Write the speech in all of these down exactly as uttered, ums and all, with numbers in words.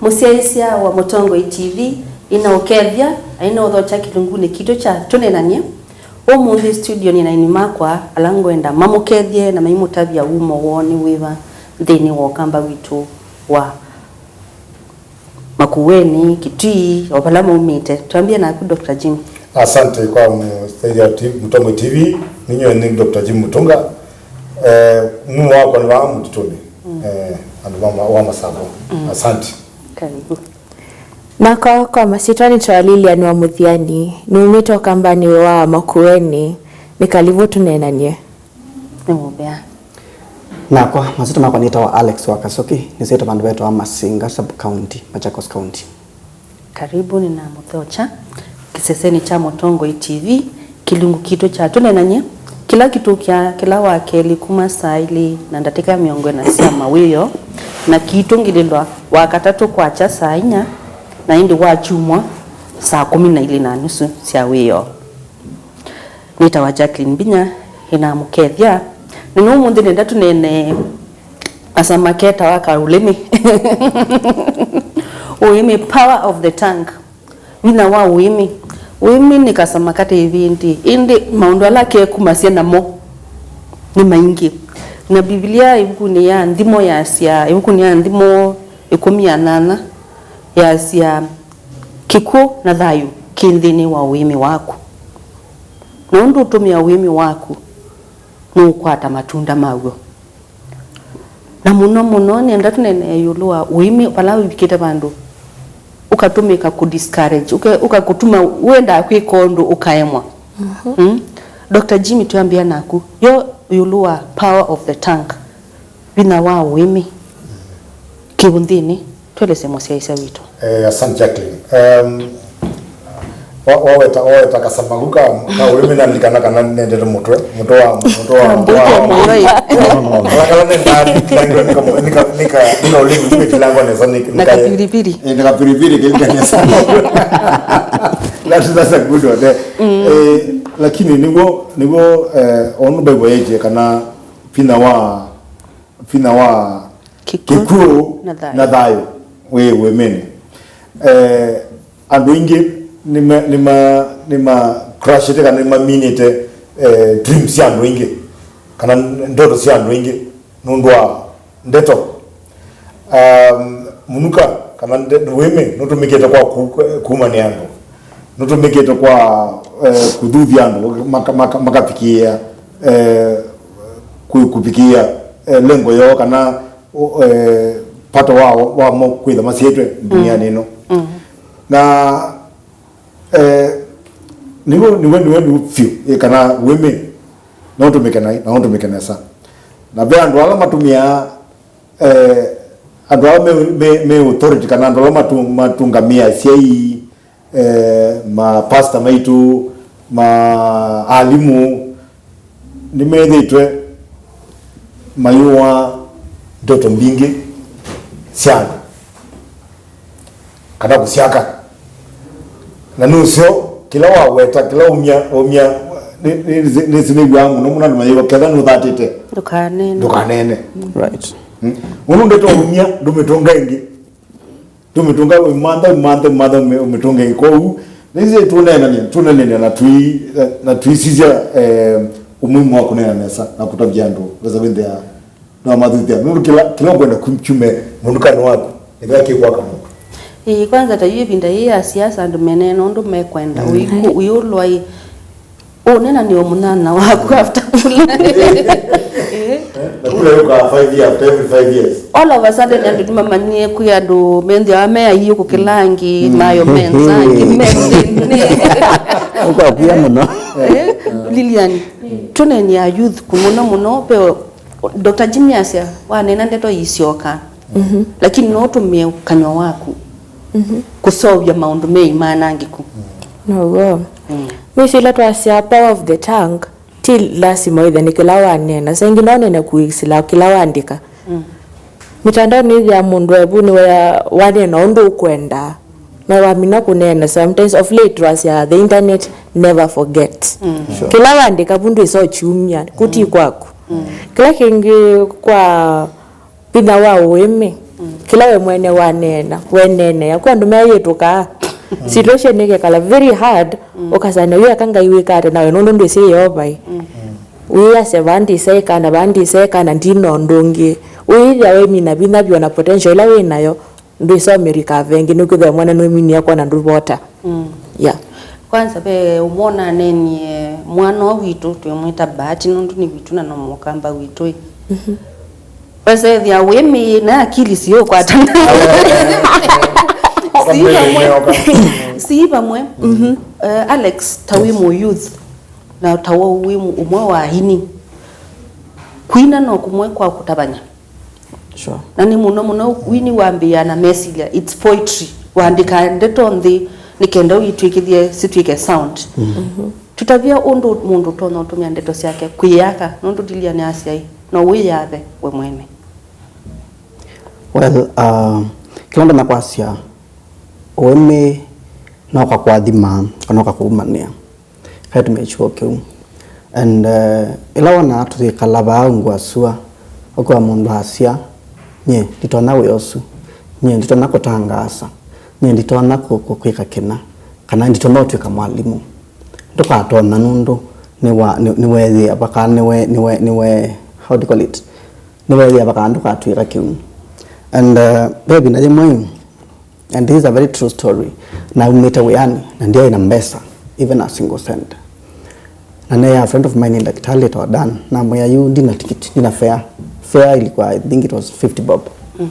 Mũsyaĩĩsya wa Mũtongoi T V, ĩnaũkethya, na ĩnaũthokya kĩlungunĩ kitũ kya Tũneenany'e. Ũmũnthĩ studio nĩ na aini makwa ala ngwenda mamũkethye na maimũtavya wumo woo nĩ wĩva nthĩnĩ wa ũkamba witũ wa Makueni, Kitui, o vala maumĩte. Twambie naku, Doctor Jim. Asante kwa Mũsyaĩĩsya wa T V, Mũtongoi T V. Ninywe nĩ Doctor Jim Mutunga. Eh, mumo wakwa nĩ vaa mũtitũnĩ. Mm. Eh, andũ ma, ma, wa Masavo. Mm. Asante. Karibu. Nakwa kwa masyĩtwa nĩtawa Lilian wa Mũthiani, numĩte ũkambanĩ wa Makueni, nĩ karibu tũneenany'e. Nĩ mũvea. Nakwa, masyĩtwa makwa nĩtawa Alex wa Kasuki, nĩsĩtwe vandũ vetawa Masinga Sub County, Machakos County. Karibu, nĩnamũthokya kĩsesenĩ kya Mũtongoi T V, kĩlungu kitũ kya Tũneenany'e, kĩla kĩtũkĩaa kĩla wa kelĩ kuma saa ilĩ na ndatĩka mĩongo ĩna sya mawĩoo, na kĩitũngĩlĩlwa wa katatũ kwakya saa inya, na ĩndĩ wa kyumwa saa kũmi na ilĩ na nusu sya wĩoo. Nĩtawa Jacqueline Mbinya, ĩnamũkethya. Na nĩ ũmũnthĩ nenda tũneene asama ketawa kaũlĩmi. Ũĩmĩ, power of the tongue. Vinya wa ũĩmĩ. Ũĩmĩ nĩ kasama kate ĩvĩndĩ, ĩndĩ maũndũ ala kekumasya namo nĩ maingĩ. Na Mbivilia ĩvukunĩ ya Nthimo yasya, ĩvukunĩ ya Nthimo ĩkũmi ya nyanya yasya, "Kĩkw'ũ na thayũ kĩ nthĩnĩ wa ũĩmĩ waku." Na ũndũ ũtũmĩa ũĩmĩ waku, nũũkwata matunda maw'o. Na mũno mũno, nĩenda tũneenee ĩũlũ wa ũĩmĩ, vala ũvikĩte vandũ ũkatũmĩka kũ discourage, ũke-, ũkakũtuma wenda kwĩka ũndũ ũkaemwa. Mhm. Mm? Doctor Jimmy, twambĩa naku, yo ĩũlũ wa power of the tongue, vinya wa ũĩmĩ kĩũnthĩnĩ. Twelese mũsyaĩĩsya witũ. Eh, asante Jacqueline. Um, wa-, waweta, waweta kasama kau ka, ka ũĩmĩ, nalikana kana nendete mũtwe, mũtwe wa, mũtwe wa, mũtwe wa, kala, kala nenda, nika, nika, nika, nika ũlĩmi, nika, nika, nika, na kapiripiri. Eh, na kapiripiri, kĩlinganĩsa. That's, that's a good one, eh. Mm. Eh, lakini nĩw'o, nĩw'o, eh, onu Bible yaĩtye kana vinya wa, vinya wa Kĩkw'ũ kĩkw'ũ na thayũ. Na thayũ wĩ ũĩmĩnĩ. Eh, andũ aingĩ nĩma, nĩma, nĩma crushĩte kana nĩmaminĩte, eh, dreams sya andũ aingĩ, kana ndoto sya andũ aingĩ nũndũ wa ndeto. Um, mũnuka kana nde-, ũĩmĩ nũtũmĩkĩte kwa ku-, ku-, kumanĩa andũ. Nũtũmĩkĩte kwa, eh, kũthuthya andũ maka-, maka-, makavikĩĩa, eh, kũ-, kũvikĩĩa, eh, lengo yoo kana, o-, eh, pato wa, wamo kwĩtha masyĩtwe ndunianĩ ĩno. Mm. Na, eh, nĩw'o, nĩw'o, nĩw'o, nĩw'o vyũ, eh, kana ũĩmĩ no ũtũmĩke naĩ, na ũtũmĩke nesa. Na ve andũ ala matũmĩaa, eh, andũ ala me, me, me authority, kana andũ ala matu-, matũngamĩaa asyai, eh, mapasta maitũ, ma alimũ, nĩmethĩĩtwe mayũaa ndoto mbingĩ sya andũ, kana kũsyaka. Na nũseo, kĩla waweta, kĩla umya, umya, nĩ, nĩ, nĩ, nĩsĩ nĩw'aa mũno mũno andũ mayĩwa, ketha nũthatĩte, ndũkaneene. Ndũkaneene. Right. Mm. Ũndũ ndeto umya, ndũmĩtũnga ĩngĩ. Tũmĩtũnga, ũimantha, ũimantha, ũimantha, ũmĩ-, ũmĩtũnge. Kwoou, nĩsĩ tũneenany'a, tũneenany'a na tũi-, na, na tũisisya, eh, ũmuhimu wa kũneena nesa na kũtavya andũ, wesa kwĩthĩa no mathuthya. Nũndũ kĩla, kĩla ũkwenda ku-, kyume mũnukanĩ waku, ĩthĩa kĩkwaka mũndũ. Ĩĩ, kwanza ta yu ĩvinda yĩĩ ya siasa, andũ meneena ũndũ mekwenda. Mm. Ũiku-, ũiũlwa ĩ, ũnena nĩ o mũnyanya waku after kula. Eh? Na kula yũkaa five years, after every five years. All of a sudden, andũ nĩmamanyie kwĩ andũ menthĩawa me aiũ kũkĩla angĩ, mm, mayo menza angĩ, menthĩnĩ. Ũkakuya mũno. Eh? Lilian, tũnenia youth ku mũno mũno, pe Doctor Jimmy asya, wanena ndeto iisyoka. Mhm. Lakini no ũtũmĩe kanyw'a waku, mhm, kũseũvya maũndũ me imanangĩku. Now'o. Mm. Nĩsĩ ĩla twasya power of the tongue, ti lasima wĩthe nĩ kĩla waneena. Saa ingĩ no ũneene kũisĩla kĩla waandĩka. Mm. Mĩtandaonĩ nĩthĩa mũndũ evu nĩwe waneena ũndũ ũkwenda. Na wamina kũneena, sometimes of late twasya, the internet never forget. Mm. Sure. Kĩla waandĩka vu ndwĩsa ũkyumya, kũti, mm, kwaku. Mm. Kĩla kĩngĩ kwa vinya wa ũĩmĩ, mm, Ĩla we mwene waneena, weneenea. Kwĩ andũ meeyĩtũkaa. Situation ĩkekala very hard, ũkasana, "Yu eka Ngai wĩka ata nawe, nũndũ ndwĩsĩ Yeova ĩ?" Wĩasya, "Vaa ndĩseeka na vaa ndĩseeka na ndina ũndũ ũngĩ." Ũyĩthĩa wĩmina vinya vyũ na potential ĩla wĩ nayo, ndwĩsomĩrika vengi, nĩkwĩthĩa mwana nũiminie kwona ndũvota. Mm. Yeah. Kwanza ve ũmwe ũnanenie mwana ũũ witũ, twĩmwĩta Bahati, nũndũ nĩ witũ na no mũkamba witũ ĩ. Wesethĩa wĩmĩĩ na akili siũkwatana. Si vamwe. Si vamwe. Eh, Alex, ta wĩ mũ youth, na ta wĩ mũ-, ũmwe wa aini. Kwina no kũmwe kwa kũtavany'a. Sure. Na nĩ mũno mũno wini wambĩĩa na mesilya, it's poetry. Waandĩka ndeto nthĩ nĩ kenda ũitw'ĩkĩthye sitw'ĩke sound. Tutavya ũndũ mũndũ ũtonya ũtũmĩa ndeto syake kwĩyaka, nũndũ Lilian asya ĩ, no wĩyathe we mwene. Well, uh, kĩla ndonya kwasya, ũĩmĩ no kakũathima, kana kakũumanĩa. Kaĩ tũmĩe kyuo kĩu. And, uh, ĩla wonaa tũyĩkala vaa ungu wa sua, ũkwa mũndũ asya, "Nyie nditonya wĩa ũsu. Nyie nditonya kũtangaasa. Nyie nditonya kũ-, kũ-, kwĩka kĩna. Kana nditonya ũtw'ĩka mwalimũ." Ndũkatonya nũndũ nĩwa-, nĩ-, nĩweethĩa vaka, nĩwe-, nĩwe-, nĩwe-, how do you call it? Nĩweethĩa vaka ndũkatw'ĩka kĩu. And, uh, ve ĩvinda yĩmwe, and this is a very true story. Naumĩte wĩanĩ, na ndyaĩ na mbesa, even a single cent. Na neea friend of mine, ndakĩtalĩ wĩtawa Dan, namwĩa, "Yu ndina tikiti, ndina fare." Fare ilikuwa, I think it was fifty bob. Mm.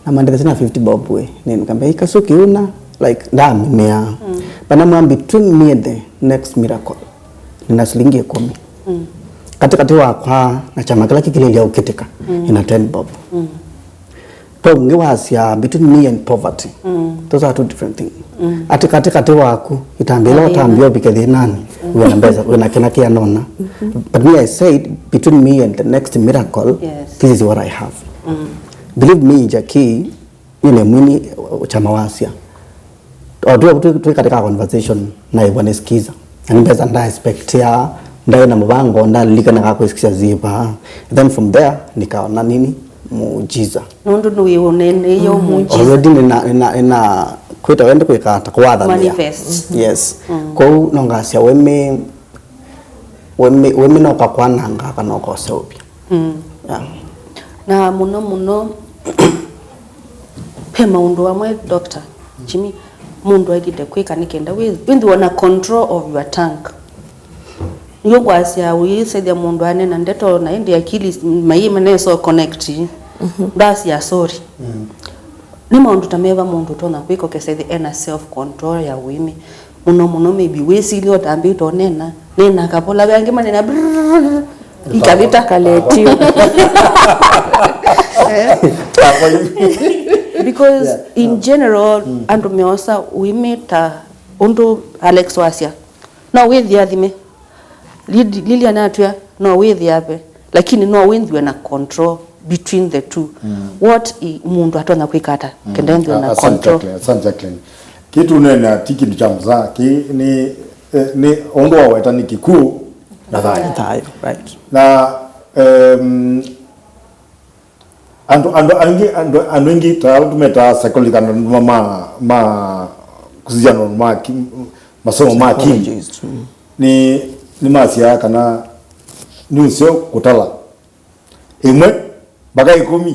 Namwandĩkĩsya na fifty bob we, nĩnĩkambĩa, "Ikasu kiuna," like, ndamĩmĩa. Mm. But namwĩa, "Between me and the next miracle, nina silingi ĩkũmi." Mm. Katĩkatĩ wakwa na kyama kĩla kĩkĩlĩlya ũkĩtĩka, mm, nina ten bob. Mm. Kwa ũngĩ wasya, "Between me and poverty." Mm. Those are two different things. Mm. Ati kati kati waku, itambĩa ĩla ũtambĩa ũvike thĩnanĩ, mm, wĩna mbesa, wĩna kĩna kĩanona. Mm-hmm. But me, I said, "Between me and the next miracle, yes, this is what I have." Mm. Believe me, Jackie, nĩ mwini, uh, kyama wasya. O, tu, tu, tu katika conversation na ĩvwa nĩsikiza. Na nĩ mbesa nda expectia, ndaĩ na mũvango, ndalilikana ka kwĩsikisya ziva. Then from there, nikaona nini? Muujiza. Nũndũ nĩ ũneeneie, mhm, muujiza. Already nina, nina, nina kwĩta wende kwĩka ata, kũwathanĩa. Manifest. Yes. Mm. Kwoou no ngasya wĩmĩ, wĩmĩ, wĩmĩ no kakwananga kana ũkoseũvya. Mm. Yeah. Na mũno mũno, ve maũndũ amwe, Doctor Jimmy, mũndũ aĩlĩte kwĩka nĩ kenda wĩ-, wĩthĩwe na control of your tongue. Nĩw'o kwasya ũyĩsethya mũndũ anena ndeto na ĩndĩ akili s-, maiĩ maneso connect. Mhm. Ndasya sorry. Mm. Nĩ maũndũ ta meva mũndũ ũtonya kwĩka ũkesethya ena self control ya ũĩmĩ? Mũno mũno maybe wĩsilye ũtambĩte ũnena, nena kavola, ve angĩ manena brrrr, ikavĩta. Kaletio. Eh? Because, yeah, in general, mm, andũ meosa ũĩmĩ ta ũndũ Alex wasya. No wĩthĩathime. Lid-, Lilian atwĩa, no wĩthĩave. Lakini no wĩthĩwe na control between the two. Mm. What i-, mũndũ atonya kwĩka ata, mm, kenda ethĩwe na, asante control. Jacqueline, asante Jacqueline. Kĩtũneenea ti kĩndũ kya mũsaa, kĩ nĩ, eh, nĩ ũndũ waweta nĩ kĩkw'ũ na thayũ. Thayũ, right. Na, em, andũ, andũ aingĩ, andũ, andũ aingĩ ta ala tũmetaa psychology, kana andũ ma, ma, ma kũsisya na ma ki-, masomo ma akili. Psychologist, mm. Nĩ, nĩmasyaa kana nĩ ũseo kũtala ĩmwe mpaka ĩkũmi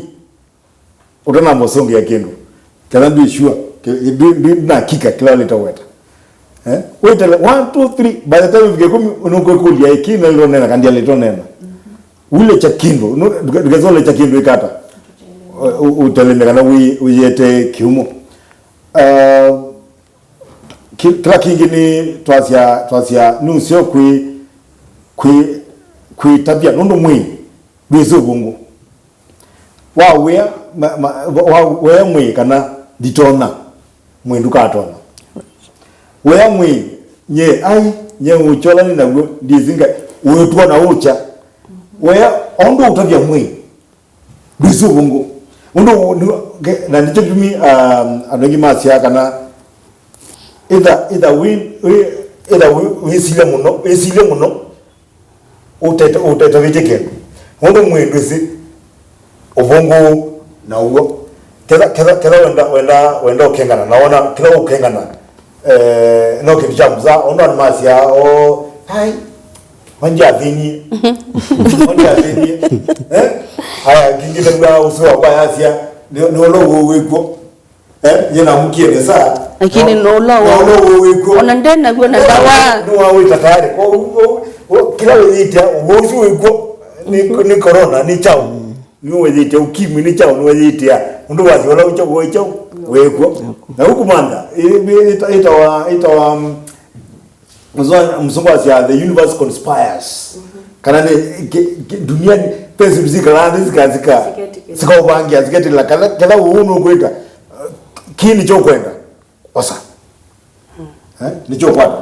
ũtanamba ũsũngĩa kĩndũ, kana ndwĩ sure, kĩ-, ndwĩ, ndwĩ na hakika kĩla walĩte weta. Eh? Wĩtele one, two, three, by the time ũfike ĩkũmi, nũkwĩkũlya, "Ĩkĩ nalĩte nena, kana ndyalĩte nena?" Ũlekya kĩndũ, nũ-, ndũke-, ndũkesa ũlekya kĩndũ ĩkata. Ũ-, ũ-, ũtelemya kana wĩ-, ũyĩete kĩumo. Ah, Ki-, kĩla kĩngĩ nĩ twasya, twasya nĩ ũseo kwĩ, kwĩ, kwĩtavya, nũndũ mwĩĩ ndwĩsĩ ũvũngũ. Wawĩa, ma, ma, wa, wĩa mwĩĩ kana nditonya, mwĩĩ ndũkatonya. Wĩa mwĩĩ, nye, ai, nye ũkyola nĩ naw'o, ndyĩsĩ Ngai, ũĩtw'o na ũkya. Wĩa, o ũndũ ũtavya mwĩĩ, ndwĩsĩ ũvũngũ. Ũndũ nĩ-, ke-, na nĩkyo kĩtumi, um, andũ aingĩ masyaa kana either, either wĩ, wĩ, either wĩ, wĩsilye mũno, wĩsilye mũno, ũtete-, ũtetavĩtye kĩndũ. Ũndũ mwĩĩ ndwĩsĩ ũvũngũ na ũw'o. Ketha, ketha, ketha wenda, wenda, wenda ũkengana, na wona kĩla ũkengana, eh, no kĩndũ kya mũsa, ũndũ andũ masya, "Oh, ai, manjathĩnie." Manjathĩnie. Eh? Aya, kĩngĩ nĩw'a ũsĩ wakwa yasya, nĩ, nĩ ũla ũwĩkw'o. Eh? Nyie namũkie nesa. Lakini no, no ũla no ũla ũwĩkw'o. Ona ndenaw'o na ndawa. Nĩwawĩta tayari. Kwa ũu, ũu, ũu, kĩla wĩyĩtĩa, ũw'o ũsu wĩkw'o, nĩ, nĩ corona, nĩ kyaũ. Nĩwĩyĩtĩa ukimwi nĩ kyaũ, nĩwĩyĩtĩa ũndũ wasyola ũkya woi kyaũ wĩkw'o. Na ũkũmantha, ĩ-, ĩ-, ĩta-, ĩtawa, ĩtawa, mm, mzungu asya, "The universe conspires." Kana nĩ, ki-, ki-, dunia nĩ, ve syĩndũ sikalaa nthĩ sika-, sika-, sikaũvangĩa, siketĩkĩla kana, kana ũũ nũkwĩka, kĩĩ nĩkyo ũkwenda, osa. Eh? Nĩkyo ũkwata.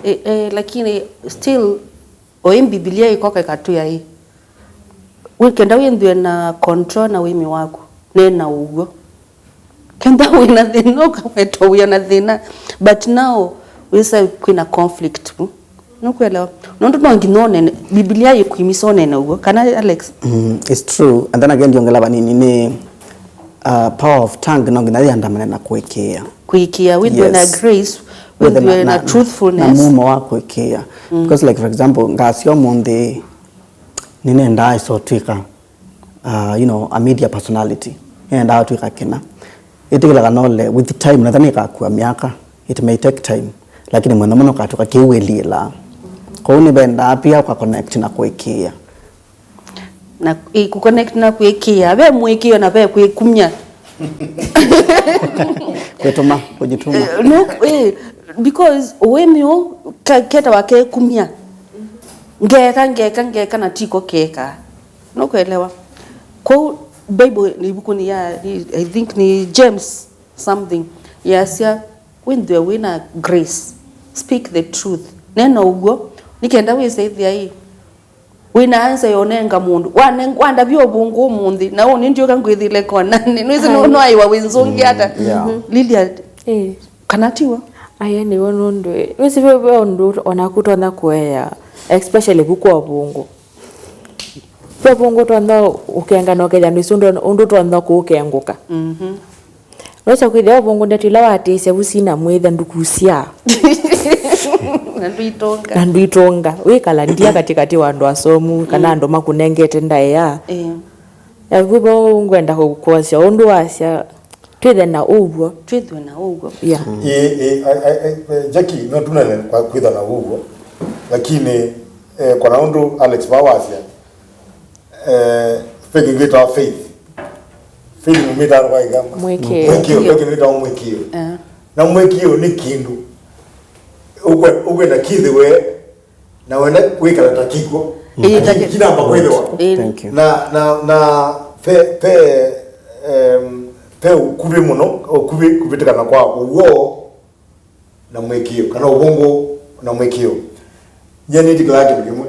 Eh, eh, lakini still, oĩ Mbivilia ĩkoka ĩkatwĩa ĩ, wĩ-, kenda wĩnthwe na control na wĩmi waku, neena ũw'o. Kenda wĩna thĩna, ũkaweta wĩa na thĩna. But now, wĩsa kwĩna conflict vu. Nũkwelewa? Nũndũ no nginya ũnene. Mbivilia yĩkwĩmisa ũnene ũw'o. Kana, Alex? Mm, it's true. And then again, ndiongela vanini nĩ, uh, power of tongue no nginya yĩandamane na kũĩkĩĩa. Kũĩkĩĩa, wĩthwe na, yes, grace, wĩthwe na, wĩthwe na, na, na truthfulness. Na mumo wa kũĩkĩĩa. Mm. Because, like, for example, ngasya ũmũnthĩ, nĩnendaa ĩsotwĩka, uh, you know, a media personality. Nĩnendaa ũtwĩka kĩna. Ĩtĩkĩla kana ũle, with time, na thani ĩkakua myaka, it may take time. Lakini mwene mũno katwĩka kĩu wĩliĩlaa. Kwoou nĩvendaa pia ũka connect na kũĩkĩĩa. Na, ĩ, kũconnect na kũĩkĩĩa, ve mũĩkĩĩo na ve kwĩkumya. Kwĩtũma, kũjituma. Eh, no, eh, because ũĩmĩ ũũ ka-, ketawa kekumya. Ngeka, ngeka, ngeka na tiko keka. Nũkwelewa? Kwoou Bible nĩ ĩvukunĩ ya, nĩ, I think nĩ James something. Yasya, wĩnthwe wĩna grace. Speak the truth. Neena ũw'o. Nĩ kenda wĩsa ĩthĩa ĩ, wĩna answer ya ũnenga mũndũ. Wane-, wandavya ũvũngũ ũmũnthĩ, na ũnĩ ndyũka ngwĩthĩle konanĩ. Nĩwĩsĩ nũ-, nwaĩwa wĩnzũngĩ ata? Mm, yeah. Lilia, eh, kana tiw'o? Aya nĩw'o nũndũ, eh, wĩsĩ ve, ve ũndũ onaku ũtonya kũea, especially vu kwa ũvũngũ. Ve ũvũngũ ũtonya ũkengana ũkethĩa ndwĩsĩ ũndũ, ũndũ ũtonya kũũkengũka. Mhm. Nosa kwĩthĩa ũvũngũ ndeto ila watĩĩsya vu sina mwĩtha ndukusya. Na ndũitũnga. Na ndũitũnga. Wĩkala ndia katĩkatĩ wa andũ asomu, kana, mm, andũ makũnengete ndaĩa. Ĩĩ. Na vu vo ngwenda kũ-, kwasya ũndũ wasya, twĩthe na ũw'o. Twĩthwe na ũw'o. Yeah. Mm. Ĩĩ, ĩĩ, I, I, I, Jackie, no tunene kwa kwĩtha na ũw'o. Lakini, eh, kona ũndũ Alex vawasya, eh, ve kĩndũ kĩtawa faith. Faith mumĩtaa kwa ĩkamba. Mũĩkĩĩo. Mũĩkĩĩo, ve kĩndũ kĩtawa mũĩkĩĩo. Eh. Na mũĩkĩĩo nĩ kĩndũ ũkwe-, ũkwenda kĩthĩwe, na wenda kwĩkala ta kĩkw'o. Ĩĩ, ta kĩ- Kinamba kwĩthĩwa. Ĩĩ. Thank you. Na, na, na ve, ve, em, ve ũkuvĩ mũno, ũkuvĩ kũvĩtĩkana kwa ũw'o na mũĩkĩĩo, kana ũvũngũ na mũĩkĩĩo. Nyie nĩtĩkĩlaa kĩndũ kĩmwe.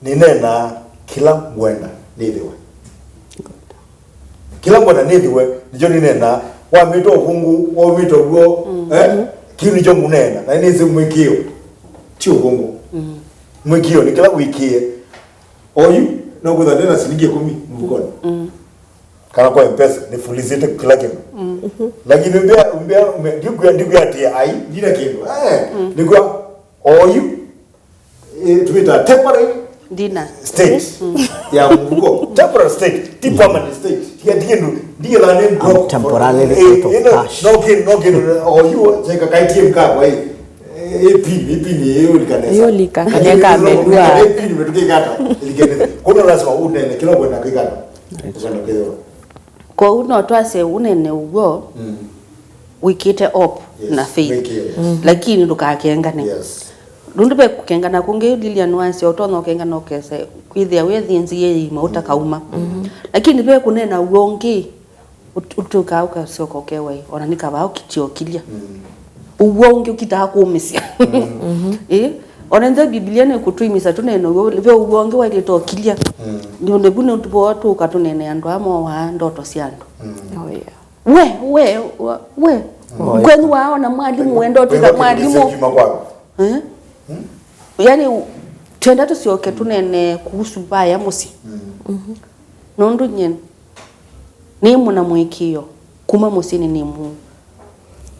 Nĩneenaa kĩla ngwenda nĩthĩwe. Kĩla ngwenda nĩthĩwe, nĩkyo nĩneenaa. Wamĩtwa ũvũngũ, waumĩtwa w'o, mm, eh? Kĩu nĩkyo ngũneena. Na nĩnĩsĩ mũĩkĩĩo ti ũvũngũ. Mm. Mũĩkĩĩo nĩ kĩla wĩkĩe. Oyu, no kwĩtha ndĩ na silingi ĩkũmi mũvukonĩ. Mm. Kana kwa M-Pesa, nĩfulizĩte kĩla kĩndũ. Mm. Lakini mbea, mbea, mbea, ndikwĩa, ndikwĩa atĩ ai, ndina kĩndũ. Eh, mm, nĩkwĩa, oyu, eh, tũmĩtaa temporary, ndina, state, mm, ya mũvuko. Temporary state, ti permanent state. Ti ati kĩndũ, ndiye la name drop. I'm temporarily, eh, out of, eh, no, cash. No kĩndũ, no kĩndũ, oyu, cheka kaitie mkako, eh. Eh, ĩpini, ĩpini, ĩyũlika nesa. Ĩyũlika, lakini neka no, mendua. Ĩpini, metukĩkata, ĩlike nesa. Kono lazima ũnene, kĩla ũkwenda kwĩkata. Ũkwenda kwĩthĩwa. Kwoou no twasye ũnene ũw'o, mm, wĩkĩte hope, yes, na faith. Wĩkĩe. Mm. Lakini ndũkakengane. Yes. Nũndũ ve kũkengana kũngĩ, Lilian wasya ũtonya ũkengana ũkese kwĩthĩa wĩthi nzĩa ĩima ũtakauma. Mm-hmm. Lakini ve kũneena ũw'o ũngĩ, Ũt-, ũtũkaa ũkasyoka ũkewa ĩ, ona nĩ kavaa ũkĩtya ũkilya. Mm. Ũw'o ũngĩ ũkitaa kũũmĩsya. Mm. Mhm. Ĩ, ona nze Mbivilia nĩkũtwĩmĩsya tũneene ũw'o, ve ũw'o ũngĩ waĩlĩte ũkilya. Mm. Nĩ ũndũ vu nĩtũvoa tũũka tũneenea andũ aa moowaa ndoto sya andũ. Mm. Oh, yeah. We, we, wa-, we. Oh, yeah. Kwenyu waona mwalimũ wenda ũtwĩka mwalimũ. Wĩva kĩndũ kĩsengima kwaku? Eh? Hmm? Yaani, twenda tũsyoke tũneenee kuhusu vaya mũsyĩ. Mm. Mhm. Nũndũ nyie Nĩ mũna mũĩkĩĩo kuma mũsyĩnĩ nĩ mũ-,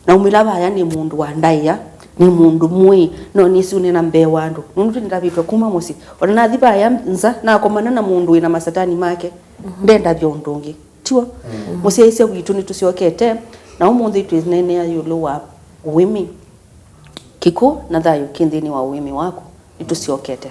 naumĩla vaya nĩ mũndũ wa ndaĩa, nĩ mũndũ mũĩ, no nĩsĩ ũneena mbee wa andũ. Nũndũ nĩndavĩtwe kuma mũsyĩ. Ona nathi vaya nza, nakomana na mũndũ wĩna masatani make, ndendavya ũndũ ũngĩ. Tiw'o? Mũsyaĩĩsya witũ nĩtũsyokete, na ũmũnthĩ twĩneenea ĩũlũ wa ũĩmĩ. Kĩkw'ũ na thayũ kĩ nthĩnĩ wa ũĩmĩ waku, nĩtũsyokete.